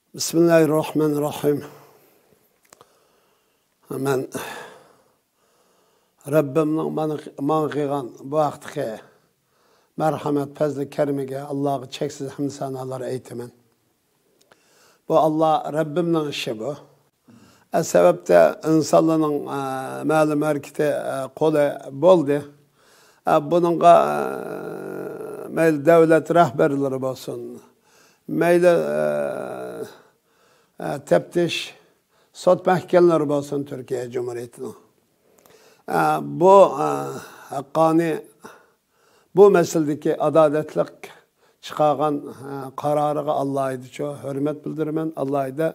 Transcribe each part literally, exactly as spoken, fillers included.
بىسمىللاھىررەھمانىررەھىم. مەن رەببىمنىڭ مانا، ماڭا قىلغان بۇ ھەقتىكى مەرھەمەت، پەزلى، كەرىمىگە، ئاللاغا چەكسىز ھەمدۇ سانالار ئېيتىمەن. بۇ ئاللا رەببىمنىڭ ئىشى بۇ. ئە، سەۋەبتە ئىنسانلارنىڭ، ئە، مەلۇم ھەرىكىتى، ئە، قولى بولدى. ئە، بۇنىڭغا، ئە، مەيلى دۆلەت رەھبەرلىرى بولسۇن، مەيلى، ئە، ئە، تەپتىش، سوت مەھكەمىلىرى بولسۇن تۈركىيە جۇمھۇرىيىتىنىڭ. ئە، بۇ، ئە، ھەققانىي بۇ مەسىلىدىكى ئادالەتلىك چىقارغان، ئە، قارارىغا ئالاھىدىچۇ ھۆرمەت بىلدۈرىمەن، ئالاھىدە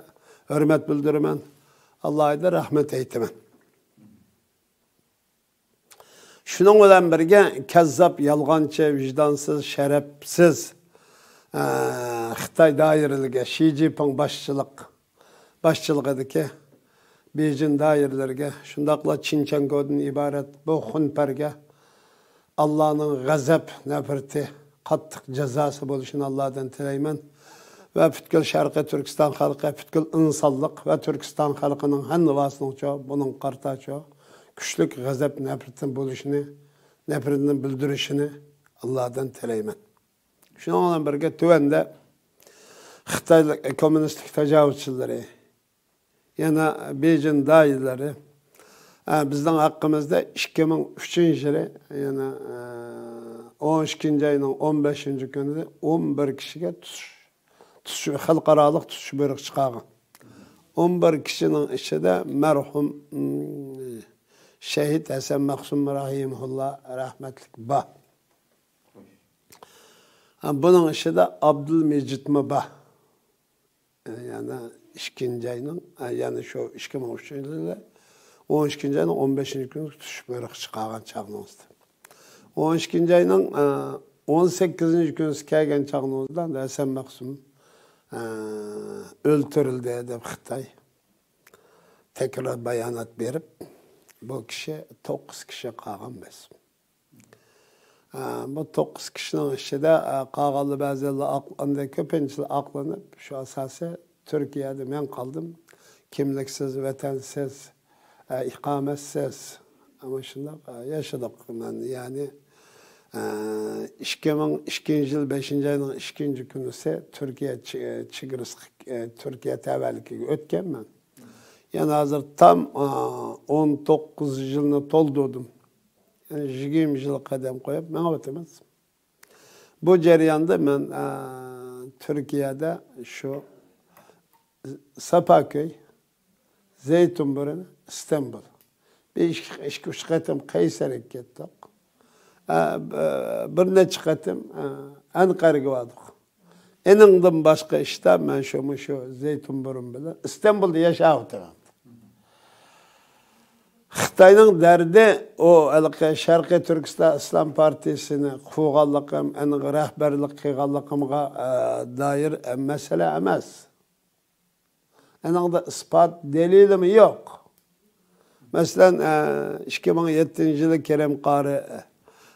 ھۆرمەت بىلدۈرىمەن، ئالاھىدە رەھمەت ئېيتىمەن. شۇنىڭ بىلەن بىرگە، كەززاپ، يالغانچى، ۋىجدانسىز، شەرەپسىز، ئە، خىتاي دائىرىلىرىگە، شى جىنپىڭ باشچىلىق باشچىلىقىدىكى بېيجىڭ دائىرىلىرىگە، شۇنداقلا چىنچەنگودىن ئىبارەت بۇ خۇنپەرگە ئاللانىڭ غەزەپ نەپرىتى، قاتتىق جازاسى بولۇشىنى ئاللادىن تىلەيمەن. ۋە پۈتكۈل شەرقىي تۈركىستان خەلقى، پۈتكۈل ئىنسانلىق ۋە تۈركىستان خەلقىنىڭ ھەممىۋاسىنىڭچۇ بۇنىڭغا قارىتاچۇ كۈچلۈك غەزەپ نەپرىتىنى بولۇشىنى، نەپرىتىنى بىلدۈرۈشىنى ئاللادىن تىلەيمەن. شۇنىڭ بىلەن بىرگە، تۆۋەندە خىتايلىق كوممۇنىستىك تاجاۋۇزچىلىرى، يەنە بېيجىڭ دائىرىلىرى، ئە، بىزنىڭ ھەققىمىزدە ئىككى مىڭ ئۈچىنچى يىلى، يەنە، ئە، ئون ئىككىنچى ئاينىڭ ئون بەشىنچى كۈنى ئون بىر كىشىگە تۇتۇش، تۇتۇش، خەلقئارالىق تۇتۇش بۇيرۇقى چىقارغان. ئون بىر كىشىنىڭ ئىچىدە مەرھۇم، م، شېھىت ھەسەن مەخسۇم رەھىمەھۇللا رەھمەتلىك بار. ھە، بۇنىڭ ئىچىدە ئابدۇلمىجىتمۇ بار. يەنى ئىككىنچى ئاينىڭ، يەنى شۇ ئىككى مىڭ ئۈچىنچى يىلى ئون ئىككىنچى ئاينىڭ ئون بەشىنچى كۈنى تۇتۇش بۇيرۇقى چىقارغان چاغنىڭىزدا. ئون ئىككىنچى ئاينىڭ، ئون سەككىزىنچى كۈنى كەلگەن چاغنىڭىزدا ھەسەن مەخسۇم، ئۆلتۈرۈلدى دەپ خىتاي تەكرار بايانات بېرىپ، بۇ كىشى توققۇز كىشى قالغان بەس. ئە، بۇ توققۇز كىشىنىڭ ئىچىدە، ئە، قالغانلار بەزىلەر ئاقلاندى، كۆپىنچىسى ئاقلىنىپ، شۇ ئاساسى تۈركىيەدە مەن قالدىم. كىملىكسىز، ۋەتەنسىز، ئە، ئىقامەتسىز. ئەمما شۇنداق، ئە، ياشىدۇق. مەن، يەنى، ئە، ئىككى مىڭ ئىككىنچى يىل بەشىنچى ئاينىڭ ئىككىنچى كۈنىسى تۈركىيە چې-، چېگرىسى، ئە، تۈركىيە تەۋەلىكىگە ئۆتكەنمەن. يەنە ھازىر تام، ئە، ئون توققۇز يىلنى تولدۇردۇم. يەنى يىگىرمە يىل قەدەم قويۇپ مېڭىۋاتىمىز. بۇ جەرياندا مەن، ئە، تۈركىيەدە شۇ ساپاكۆي، زەيتۇنبۇرۇن، ئىستانبۇل. بىر ئىككى، ئىككى، ئۈچ قېتىم قەيسەرگە كەتتۇق. ئە، بىر نەچچە قېتىم، ئە، ئەنقەرىگە باردۇق. ئېنىڭدىن باشقا ئىشتا مەن شۇ، مۇشۇ زەيتۇنبۇرۇن بىلەن ئىستانبۇلدا ياشاۋاتىمەن. خىتاينىڭ دەردى ئۇ ھېلىقى شەرقىي تۈركىستان ئىسلام پارتىيىسىنى قۇرغانلىقىم، ئېنىڭغا رەھبەرلىك قىلغانلىقىمغا، ئە، دائىر، ئە، مەسىلە ئەمەس. ئېنىڭدا ئىسپات دەلىلىمۇ يوق. مەسىلەن، ئە، ئىككى مىڭ يەتتىنچى يىلى كېرەم قارى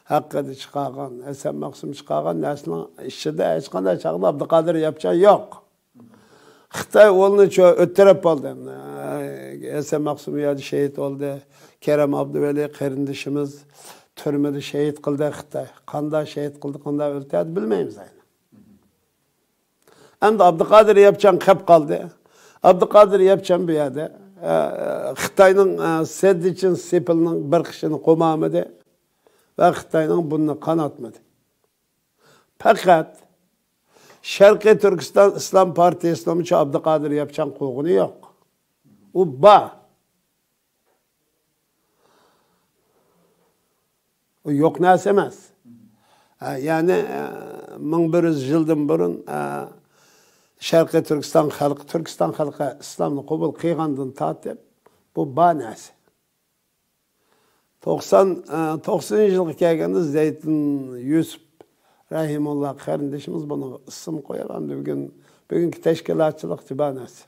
ھەققىدە چىقارغان، ھەسەن مەخسۇم چىقارغان نەرسىنىڭ ئىچىدە ھېچقانداق چاغدا ئابدۇقادىر ياپچان يوق. خىتاي ئۇلنى چۆ-، ئۆتتۈرۈپ بولدى. ھەسەن مەخسۇم ئۇ يەردە شېھىت بولدى. كېرەم ئابدۇۋەلى قېرىندىشىمىز تۈرمىدە شېھىت قىلدى خىتاي. قاندا شېھىت قىلدى، قاندا ئۆلتۈردى بىلمەيمىز ئەينى. ئەمدى ئابدۇقادىر ياپچان قېپ قالدى. ئابدۇقادىر ياپچان بۇ يەردە، ئە، خىتاينىڭ، ئە، سەددىچىن سېپىلنىڭ بىر قىشىنى قومالمىدى ۋە خىتاينىڭ بۇنى قاناتمىدى. پەقەت شەرقىي تۈركىستان ئىسلام پارتىيىسىنىڭمۇ شۇ ئابدۇقادىر ياپچان قوغۇنى يوق. ئۇ بار. ئۇ يوق نەرسە ئەمەس. ئە، يەنى، ئە، مىڭ بىر يۈز يىلدىن بۇرۇن، ئە، شەرقىي تۈركىستان خەلقى، تۈركىستان خەلقى ئىسلامنى قوبۇل قىلغاندىن تارتىپ، بۇ بار نەرسە. توقسان، ئە، توقسىنىنچى يىلغا كەلگەندە زەيتۇن يۈسۈپ رەھىمۇللا قېرىندىشىمىز بۇنىڭغا ئىسىم قويۇپ، ئەمدى بۈگۈن، بۈگۈنكى تەشكىلاتچىلىق جىبا نەرسە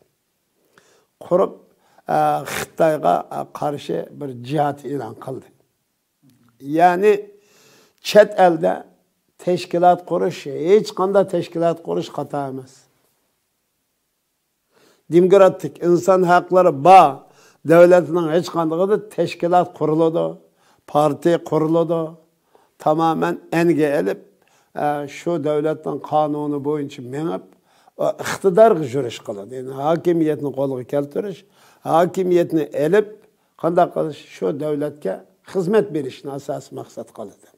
قۇرۇپ، ئە، خىتايغا، ئە، قارشى بىر جىھاد ئېلان قىلدى. يەنى چەت ئەلدە تەشكىلات قۇرۇش، ھېچقانداق تەشكىلات قۇرۇش خاتا ئەمەس. دېموكراتىك، ئىنسان ھەقلىرى بار دۆلەتنىڭ ھېچقاندىقىدا تەشكىلات قۇرۇلىدۇ، پارتىيە قۇرۇلىدۇ. تامامەن ئەنگە ئېلىپ، ئە، شۇ دۆلەتنىڭ قانۇنى بويىچە مېڭىپ، ئە، ئىقتىدارغا يۈرۈش قىلىدۇ. يەنى ھاكىمىيەتنى قولغا كەلتۈرۈش، ھاكىمىيەتنى ئېلىپ، قانداق قىلىش، شۇ دۆلەتكە خىزمەت بېرىشنى ئاساسىي مەقسەت قىلىدۇ.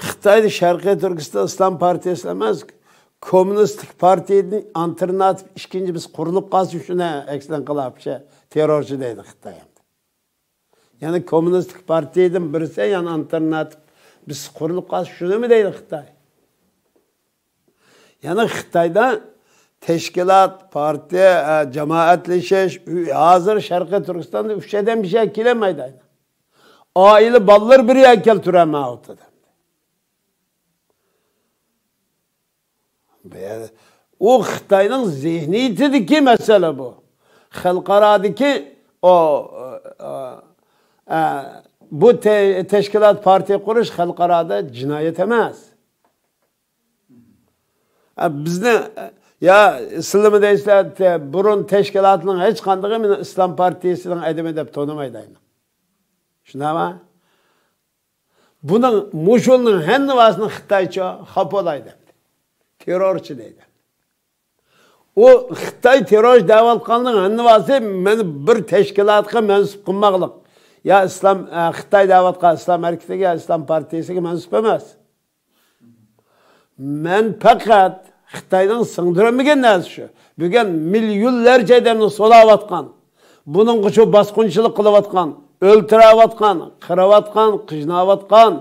خىتايدا شەرقىي تۈركىستان ئىسلام پارتىيىسى ئەمەس، كوممۇنىستىك پارتىيىدىن ئالتېرناتىپ ئىككىنچى بىرسى قۇرۇلۇپ قالسا، شۇنى ئەكس ئەلقىلاب، تېررورچى دەيدۇ خىتاي ئەمدى. يەنى كوممۇنىستىك پارتىيىدىن بىرسى، يەنى ئالتېرناتىپ بىرسى قۇرۇلۇپ قالسا، شۇنىمۇ دەيدۇ خىتاي. يەنى خىتايدا تەشكىلات، پارتىيە، ئە، جامائەتلىشىش، ئۆ-، ھازىر شەرقىي تۈركىستاندا ئۈچ ئادەم بىر يەرگە كېلەلمەيدۇ. ئائىلە، بالىلار بىر يەرگە كەلتۈرەلمەيۋاتىدۇ. بۇ يەر-، ئۇ خىتاينىڭ زېھنىيىتىدىكى مەسىلە بۇ. خەلقئارادىكى ئۇ، ئە، ئە، بۇ تە-، تەشكىلات، پارتىيە قۇرۇش خەلقئارادا جىنايەت ئەمەس. ئە، بىزنى، يا، سىلىمۇ دەيسىلەر، تە-، بۇرۇن تەشكىلاتنىڭ ھېچقاندىقى مېنى ئىسلام پارتىيىسىنىڭ ئادىمى دەپ تونۇمايدۇ ئەمدى. شۇنداقمۇ؟ بۇنىڭ، مۇشۇنىڭ ھەننىۋاسىنى خىتايچە خاپولاي دەمدى. تېررورچى دەيدۇ. ئۇ خىتاي تېررورچى دەۋاتقاننىڭ ھەننىۋاسى مېنى بىر تەشكىلاتقا مەنسۇپ قىلماقلىق. يا ئىسلام، ئە، خىتاي دەۋاتقان ئىسلام ھەرىكىتىگە، ئىسلام پارتىيىسىگە مەنسۇپ ئەمەس. مەن پەقەت خىتاينىڭ سىڭدۈرەلمىگەن نەرسىسى شۇ. بۈگۈن مىليونلارچە ئادەمنى سولاۋاتقان، بۇنىڭغا شۇ باسقۇنچىلىق قىلىۋاتقان، ئۆلتۈرۈۋاتقان، قىرىۋاتقان، قىيناۋاتقان،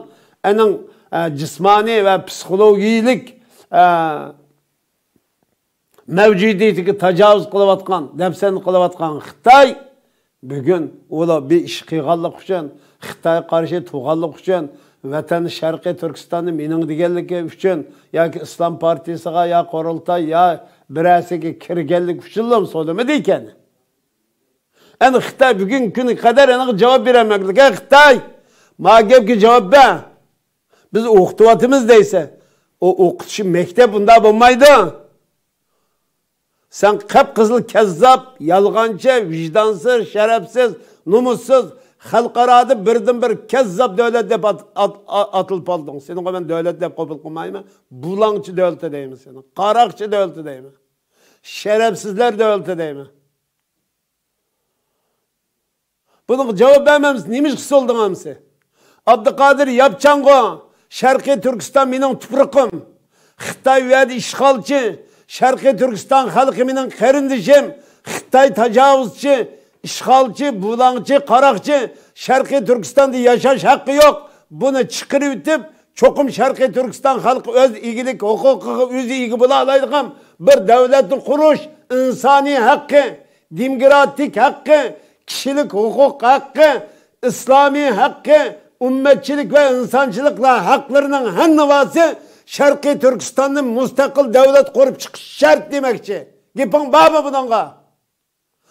ئەنىڭ، ئە، جىسمانىي ۋە پسىخولوگىيىلىك، ئە، مەۋجۇدىيىتىگە تاجاۋۇز قىلىۋاتقان، دەپسەندە قىلىۋاتقان خىتاي بۈگۈن ئۇلار بىر ئىش قىلغانلىقى ئۈچۈن، خىتايغا قارشى تۇرغانلىقى ئۈچۈن، ۋەتەن شەرقىي تۈركىستاننى مېنىڭ دېگەنلىكى ئۈچۈن ياكى ئىسلام پارتىيىسىغا يا قۇرۇلتاي يا بىرەرسىگە كىرگەنلىكى ئۈچۈنلا سولىمىدى ئىكەن. ئەنە خىتاي بۈگۈنكى كۈنگە قەدەر ئېنىق جاۋاب بېرەلمەكلىك. ھەي خىتاي، ما گەپكە جاۋاب بەر. بىز ئوقۇتۇۋاتىمىز دەيسەن. ئۇ ئوقۇتۇش مەكتەپ ئۇنداق بولمايدۇ. سەن قەپقىزىل كەززاپ، يالغانچى، ۋىجدانسىز، شەرەپسىز، نومۇسسىز، خەلقئارادا بىردىنبىر كەززاپ دۆلەت دەپ ئات-، ئات-، ئا-، ئاتىلىپ قالدىڭ. سېنىڭغا مەن دۆلەت دەپ قوبۇل قىلمايمەن. بۇلاڭچى دۆلىتى دەيمەن سېنى. قاراقچى دۆلىتى دەيمەن. شەرەپسىزلەر دۆلىتى دەيمەن. بۇنىڭغا جاۋاب بەرمەمسىز، نېمە ئىشقا سولدىڭ ئەمسە؟ ئابدۇقادىر ياپچانغۇ، شەرقىي تۈركىستان مېنىڭ تۇپرىقىم. خىتاي ئۇ يەردە ئىشغالچى، شەرقىي تۈركىستان خەلقى مېنىڭ قېرىندىشىم. خىتاي تاجاۋۇزچى، ئىشغالچى، بۇلاڭچى، قاراقچى، شەرقىي تۈركىستاندا ياشاش ھەققى يوق. بۇنى چىقىرىۋېتىپ، چوقۇم شەرقىي تۈركىستان خەلقى ئۆز ئىگىلىك ھوقۇقىغا ئۆزى ئىگە بولالايدىغان بىر دۆلەتنى قۇرۇش، ئىنسانىي ھەققى، دېموكراتىك ھەققى، كىشىلىك ھوقۇق ھەققى، ئىسلامىي ھەققى، ئۈممەتچىلىك ۋە ئىنسانچىلىقلار ھەقلىرىنىڭ ھەننىۋاسى شەرقىي تۈركىستاننى مۇستەقىل دۆلەت قۇرۇپ چىقىش شەرت دېمەكچى. گېپىڭ بارمۇ بۇنىڭغا؟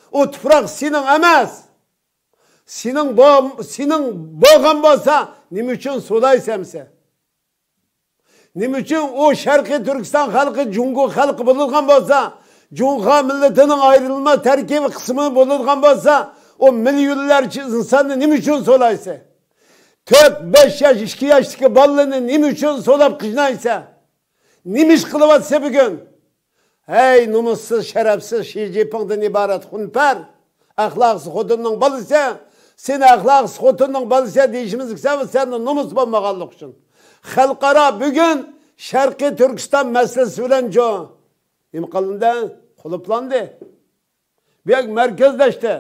ئۇ تۇپراق سېنىڭ ئەمەس. سېنىڭ بو-، سېنىڭ بولغان بولسا، نېمە ئۈچۈن سولايسەن سەن؟ نېمە ئۈچۈن ئۇ شەرقىي تۈركىستان خەلقى جۇڭگو خەلقى بولىدىغان بولسا، جۇڭخۇا مىللىتىنىڭ ئايرىلماس تەركىبىي قىسمى بولىدىغان بولسا، ئۇ مىليونلارچە ئىنساننى نېمە ئۈچۈن سولايسەن؟ تۆت، بەش ياش، ئىككى ياشتىكى بالىلارنى نېمە ئۈچۈن سولاپ قىينايسەن؟ نېمە ئىش قىلىۋاتىسەن بۈگۈن؟ ھەي، نومۇسسىز، شەرەپسىز، شى جىنپىڭدىن ئىبارەت خۇنپەر، ئەخلاقسىز خوتۇننىڭ بالىسى، سېنى ئەخلاقسىز خوتۇننىڭ بالىسى دېيىشىمىزنىڭ سەۋەبى سەندە نومۇس بولمىغانلىقى ئۈچۈن. خەلقئارا بۈگۈن شەرقىي تۈركىستان مەسىلىسى بىلەن جو-، نېمە قىلىندى؟ قۇلۇپلاندى. بۇ يەرگە مەركەزلەشتى.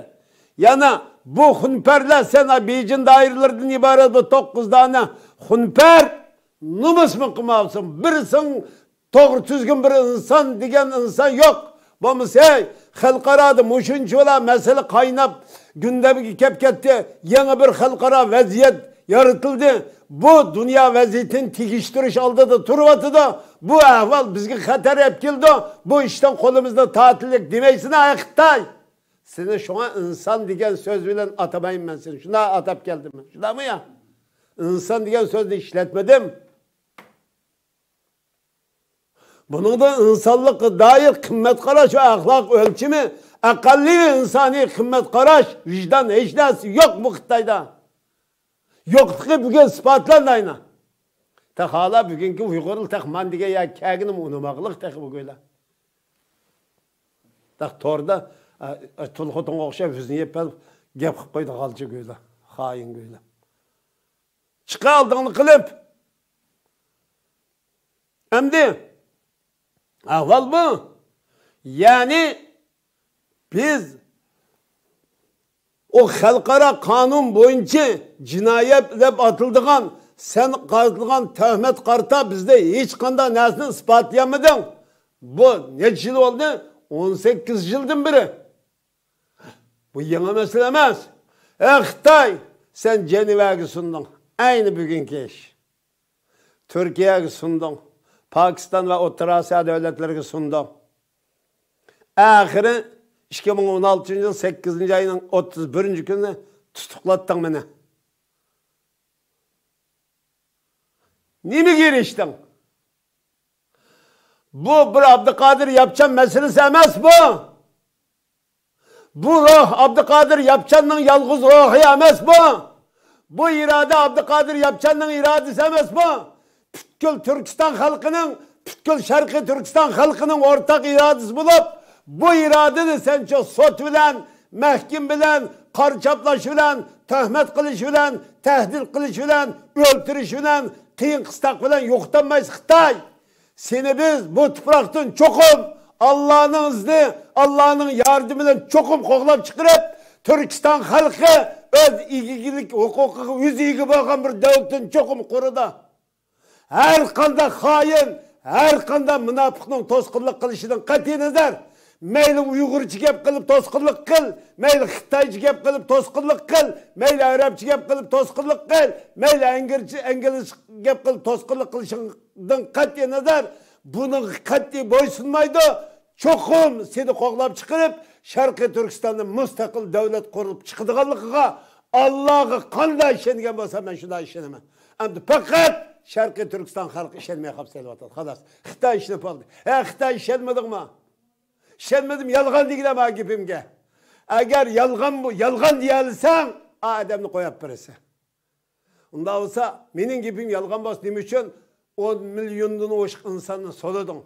يەنە بۇ خۇنپەرلەر، سەن بېيجىڭ دائىرىلىرىدىن ئىبارەت بۇ توققۇز دانە خۇنپەر نومۇسمۇ قىلماپسەن. بىرسىڭ توغرا تۈزگۈن بىر ئىنسان دېگەن ئىنسان يوق. بولمىسا، ھەي، خەلقئارادا مۇشۇنچىۋالا مەسىلە قايناپ، گۈندەمگە كەپ كەتتى. يېڭى بىر خەلقئارا ۋەزىيەت يارىتىلدى. بۇ دۇنيا ۋەزىيىتىنى تېگىشتۈرۈش ئالدىدا تۇرۇۋاتىدۇ. بۇ ئەھۋال بىزگە خەتەر ئەپ كېلىدۇ. بۇ ئىشتىن قولىمىزنى تارتىلىك دېمەيسىنا، ئەي خىتاي. سېنى شۇڭا ئىنسان دېگەن سۆز بىلەن ئاتىمايمەن سېنى. شۇنداق ئاتاپ كەلدىم. شۇنداقمۇ يا؟ ئىنسان دېگەن سۆزنى ئىشلەتمىدىم. بۇنىڭدا ئىنسانلىققا دائىر قىممەت قاراش ۋە ئەخلاق ئۆلچىمى، ئەقەللىي ئىنسانىي قىممەت قاراش، ۋىجدان، ھېچ نەرسە يوق بۇ خىتايدا. يوقلۇقى بۈگۈن ئىسپاتلاندى ئاينا. تېخى ھالا بۈگۈنكى ئۇيغۇرلار تېخى مان دېگەن يەرگە كەلگىنىمۇ ئۇنىماقلىق تېخى بۈگۈنلەر. تېخى توردا، ئە، ئە، تۇل خوتۇنغا ئوخشاپ يۈزىنى يېپىپ، گەپ قىلىپ قويىدىغان غالچا گۆيلەر، خائىن گۆيلەر. چىقە ئالدىڭنى قىلىپ. ئەمدى ئەھۋال بۇ. يەنى بىز ئۇ خەلقئارا قانۇن بويىچە جىنايەت دەپ ئاتىلىدىغان، سەن قارىتىلغان تۆھمەت قارىتا بىزدە ھېچقانداق نەرسىنى ئىسپاتلىيالمىدىڭ. بۇ نەچچە يىل بولدى؟ ئون سەككىز يىلدىن بېرى. بۇ يېڭى مەسىلە ئەمەس. ئەي خىتاي، سەن جەنىۋەگە سۇندۇڭ. ئەينى بۈگۈنكى ئىش. تۈركىيەگە سۇندۇڭ، پاكىستان ۋە ئوتتۇرا ئاسىيا دۆلەتلىرىگە سۇندۇڭ. ئاخىرى ئىككى مىڭ ئون ئالتىنچى يىل سەككىزىنچى ئاينىڭ ئوتتۇز بىرىنچى كۈنى تۇتۇقلاتتىڭ مېنى. نېمىگە ئېرىشتىڭ؟ بۇ بىر ئابدۇقادىر ياپچان مەسىلىسى ئەمەس بۇ. بۇ روھ ئابدۇقادىر ياپچاننىڭ يالغۇز روھى ئەمەس بۇ. بۇ ئىرادە ئابدۇقادىر ياپچاننىڭ ئىرادىسى ئەمەس بۇ. پۈتكۈل تۈركىستان خەلقىنىڭ، پۈتكۈل شەرقىي تۈركىستان خەلقىنىڭ ئورتاق ئىرادىسى بولۇپ، بۇ ئىرادىنى سەن شۇ سوت بىلەن، مەھكىمە بىلەن، قارا چاپلاش بىلەن، تۆھمەت قىلىش بىلەن، تەھدىت قىلىش بىلەن، ئۆلتۈرۈش بىلەن، قىيىن قىستاق بىلەن يوقىتالمايسىز خىتاي. سېنى بىز بۇ تۇپراقتىن چوقۇم ئاللانىڭ ئىزنى، ئاللانىڭ ياردىمى بىلەن چوقۇم قوغلاپ چىقىرىپ، تۈركىستان خەلقى ئۆز ئىگىلىك ھوقۇقىغا ئۆزى ئىگە بولغان بىر دۆلەتنى چوقۇم قۇرىدۇ. ھەر قانداق خائىن، ھەر قانداق مۇناپىقنىڭ توسقۇنلۇق قىلىشىدىن قەتئىينەزەر، مەيلى ئۇيغۇرچە گەپ قىلىپ توسقۇنلۇق قىل، مەيلى خىتايچە گەپ قىلىپ توسقۇنلۇق قىل، مەيلى ئەرەبچە گەپ قىلىپ توسقۇنلۇق قىل، مەيلى ئەنگلىزچە، ئەنگلىزچە گەپ قىلىپ توسقۇنلۇق قىلىشىڭدىن قەتئىينەزەر، بۇنىڭغا قەتئىي بويسۇنمايدۇ. چوقۇم سېنى قوغلاپ چىقىرىپ، شەرقىي تۈركىستاندا مۇستەقىل دۆلەت قۇرۇلۇپ چىقىدىغانلىقىغا ئاللاغا قانداق ئىشەنگەن بولسا، مەن شۇنداق ئىشىنىمەن. ئەمدى پەقەت شەرقىي تۈركىستان خەلقى ئىشەنمەي قاپسەن دەۋاتىدۇ. خالاس، خىتاي ئىشىنىپ قالدى. ھە، خىتاي ئىشەنمىدىڭمۇ؟ ئىشەنمىدىم، يالغان دېگىنە مانا گېپىمگە. ئەگەر يالغان بۇ، يالغان دېيەلىسەڭ، ئا ئادەمنى قويۇپ بېرىسەن. ئۇنداق بولسا، مېنىڭ گېپىم يالغان بولسا، نېمە ئۈچۈن ئون مىليوندىن ئوشۇق ئىنساننى سولىدىڭ؟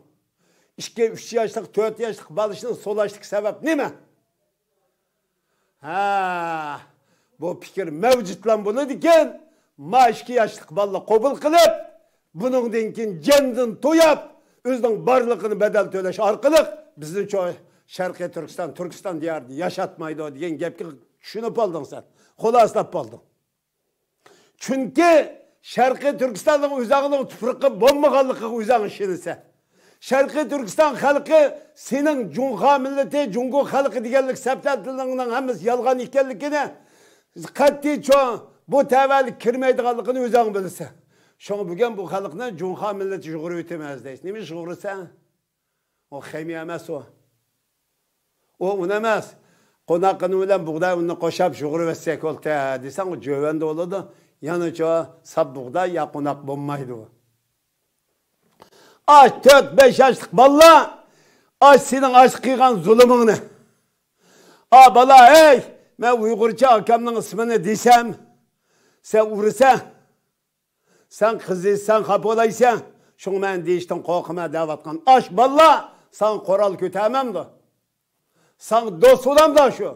ئىككى، ئۈچ ياشلىق، تۆت ياشلىق بالىسىنى سولاشتىكى سەۋەب نېمە؟ ھە، بۇ پىكىر مەۋجۇتلام بولىدىكەن، ما ئىككى ياشلىق بالىلار قوبۇل قىلىپ، بۇنىڭدىن كېيىن جەندىن توياپ، ئۆزىنىڭ بارلىقىنى بەدەل تۆلەش ئارقىلىق بىزنى چو-، شەرقىي تۈركىستان، تۈركىستان دىيارىدا ياشاتمايدۇ دېگەن گەپكە چۈشىنىپ ئالدىڭ سەن. خۇلاسىلاپ ئالدىڭ. چۈنكى شەرقىي تۈركىستاننىڭ ئۆزۈڭنىڭ تۇپرىقى بولمىغانلىقىغا ئۆزۈڭ ئىشىنىسەن. شەرقىي تۈركىستان خەلقى سېنىڭ جۇڭخۇا مىللىتى، جۇڭگو خەلقى دېگەنلىك سەپلەرنىڭ ھەممىسى يالغان ئىكەنلىكىنى، قەتئىي چوڭ بۇ تەۋەلىك كىرمەيدىغانلىقىنى ئۆزۈڭ بىلىسەن. شۇڭا بۈگۈن بۇ خەلقنى جۇڭخۇا مىللىتى يۇغۇرۇۋېتىمىز دەيسىز. نېمە يۇغۇرىسەن؟ ئۇ خىمىيە ئەمەس ئۇ. ئۇ ئۇن ئەمەس. قوناق ئۇنى بىلەن بۇغداي ئۇنىنى قوشاپ يۇغۇرۇۋەتسەك بولدى دېسەڭ، ئۇ جۆۋەندە بولىدۇ. يەنىچۇ ساپ بۇغداي يا قوناق بولمايدۇ ئۇ. ئاش تۆت، بەش ياشلىق بالىلار، ئاش سېنىڭ ئاش قىلغان زۇلۇمۇڭنى. ئا بالا، ھەي، مەن ئۇيغۇرچە ئاكامنىڭ ئىسمىنى دېسەم، سەن ئۇرىسەن. سەن قىزىسەن، خاپا بولايسەن. شۇڭا مەن دېيىشتىن قورقىمەن دەۋاتقان ئاش بالىلار ساڭا قورال كۆتەرمەمدۇ؟ ساڭا دوست بولامدۇ شۇ؟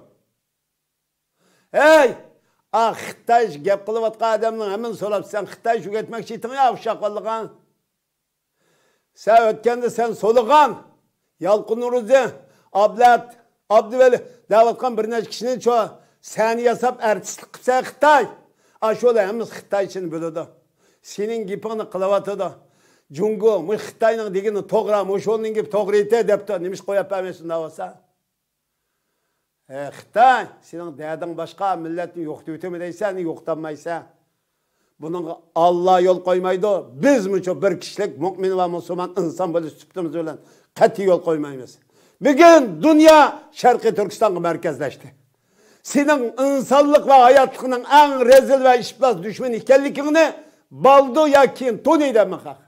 ھەي، ئا خىتاي گەپ قىلىۋاتقان ئادەمنىڭ ھەممىنى سوراپ، سەن خىتاي شۇ كەتمەكچى ئىدىڭ يا ئۇششاق بالىغان؟ سەن ئۆتكەندە سەن سولىغان، يالقۇن روزى، ئابلەت، ئابدۇۋەلى دەۋاتقان بىر نەچچە كىشىنى شۇ سەھنە ياساپ ئارتىسلىق قىپسەن خىتاي. ئاشۇلار ھەممىسى خىتايچىنى بىلىدۇ. سېنىڭ گېپىڭنى قىلىۋاتىدۇ. جۇڭگو، مۇشۇ خىتاينىڭ دېگىنى توغرا، مۇشۇنىڭ گېپى توغرا ئىدى دەپتۇ. نېمىش قويۇپ بەرمەيسەن دەۋاتسا؟ ھە، خىتاي، سېنىڭ دەردىڭ باشقا، مىللەتنى يوقىتىۋېتىمەن دەيسەن، يوقىتالمايسەن. بۇنىڭغا ئاللا يول قويمايدۇ. بىزمۇ شۇ بىر كىشىلىك مۆمىن ۋە مۇسۇلمان ئىنسان بولۇش سۈپىتىمىز بىلەن قەتئىي يول قويمايمىز. بۈگۈن دۇنيا شەرقىي تۈركىستانغا مەركەزلەشتى. سېنىڭ ئىنسانلىق ۋە ھاياتلىقنىڭ ئەڭ رەزىل ۋە ئىپلاس دۈشمىنى ئىكەنلىكىڭنى بالدۇر يا كېيىن تونۇيدۇ ھەممە خەق.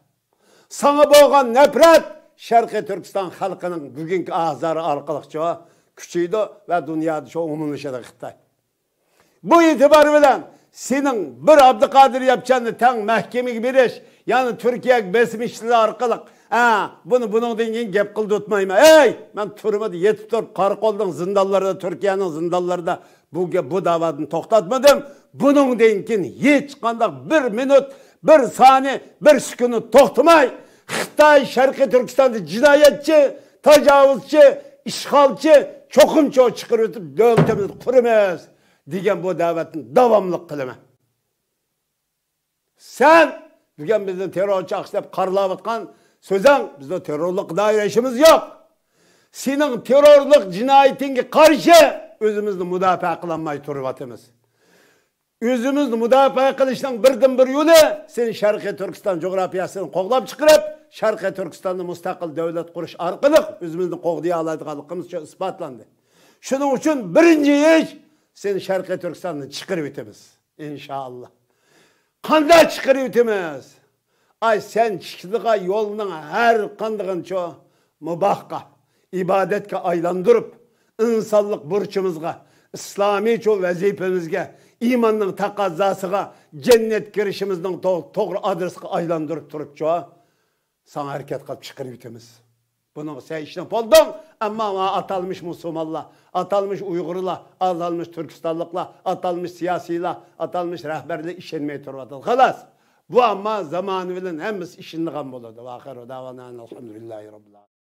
ساڭا بولغان نەپرەت شەرقىي تۈركىستان خەلقىنىڭ بۈگۈنكى ئازارى ئارقىلىقچۇ كۈچىيىدۇ ۋە دۇنيادا شۇ ئومۇملىشىدۇ خىتاي. بۇ ئېتىبار بىلەن سېنىڭ بىر ئابدۇقادىر ياپچاننى تەڭ مەھكىمىگە بېرىش، يەنى تۈركىيەگە بېسىم ئىشلىرى ئارقىلىق، ھە، بۇنى بۇنىڭدىن كېيىن گەپ قىلدۇرتمايمەن. ئەي، مەن تۈرمىدە يېتىپ تۇرۇپ، قاراقولنىڭ زىندانلىرىدا، تۈركىيەنىڭ زىندانلىرىدا بۇ گەپ، بۇ داۋادىن توختاتمىدىم. بۇنىڭدىن كېيىن ھېچقانداق بىر مىنۇت، بىر سانىيە، بىر سېكۇنت توختىماي، خىتاي شەرقىي تۈركىستاندا جىنايەتچى، تاجاۋۇزچى، ئىشغالچى، چوقۇم چوغ چىقىرىۋېتىپ، دۆلىتىمىزنى قۇرىمىز دېگەن بۇ دەۋەتنى داۋاملىق قىلىمەن. سەن بۈگۈن بىزنى تېررورچى ئاقسا دەپ قارىلاۋاتقان سۆزۈڭ، بىزنىڭ تېررورلۇق دائىرە ئىشىمىز يوق. سېنىڭ تېررورلۇق جىنايىتىڭگە قارشى ئۆزىمىزنى مۇداپىئە قىلالماي تۇرۇۋاتىمىز. ئۆزىمىزنى مۇداپىئە قىلىشنىڭ بىردىنبىر يولى، سېنى شەرقىي تۈركىستان جۇغراپىيەسىدىن قوغلاپ چىقىرىپ، شەرقىي تۈركىستاندا مۇستەقىل دۆلەت قۇرۇش ئارقىلىق ئۆزىمىزنى قوغدىيالايدىغانلىقىمىز شۇ ئىسپاتلاندى. شۇنىڭ ئۈچۈن بىرىنچى ئىش، سېنى شەرقىي تۈركىستاندىن چىقىرىۋېتىمىز. ئىنشائاللا. قانداق چىقىرىۋېتىمىز؟ ئاي، سەن چىقىدىغان يولنىڭ ھەر قاندىغىنىچۇ مۇباھقا، ئىبادەتكە ئايلاندۇرۇپ، ئىنسانلىق بۇرچىمىزغا، ئىسلامىيچۇ ۋەزىپىمىزگە، ئىماننىڭ تەقەززاسىغا، جەننەتكە كىرىشىمىزنىڭ تو-، توغرا ئادرېسقا ئايلاندۇرۇپ تۇرۇپچۇ، ساڭا ھەرىكەت قىلىپ چىقىرىۋېتىمىز. بۇنىڭغا سەن ئىشىنىپ بولدۇڭ، ئەمما ماڭا ئاتالمىش مۇسۇلمانلار، ئاتالمىش ئۇيغۇرلار، ئاتالمىش تۈركىستانلىقلار، ئاتالمىش سىياسىيلار، ئاتالمىش رەھبەرلەر ئىشەنمەي تۇرۇۋاتىدۇ. خالاس. بۇ ئەمما زامانى بىلەن ھەممىسى ئىشىنىدىغان بولىدۇ. ۋە ئاخىرۇ دەۋانا ئەلھەمدۇلىللاھى رەببىل ئالەمىن.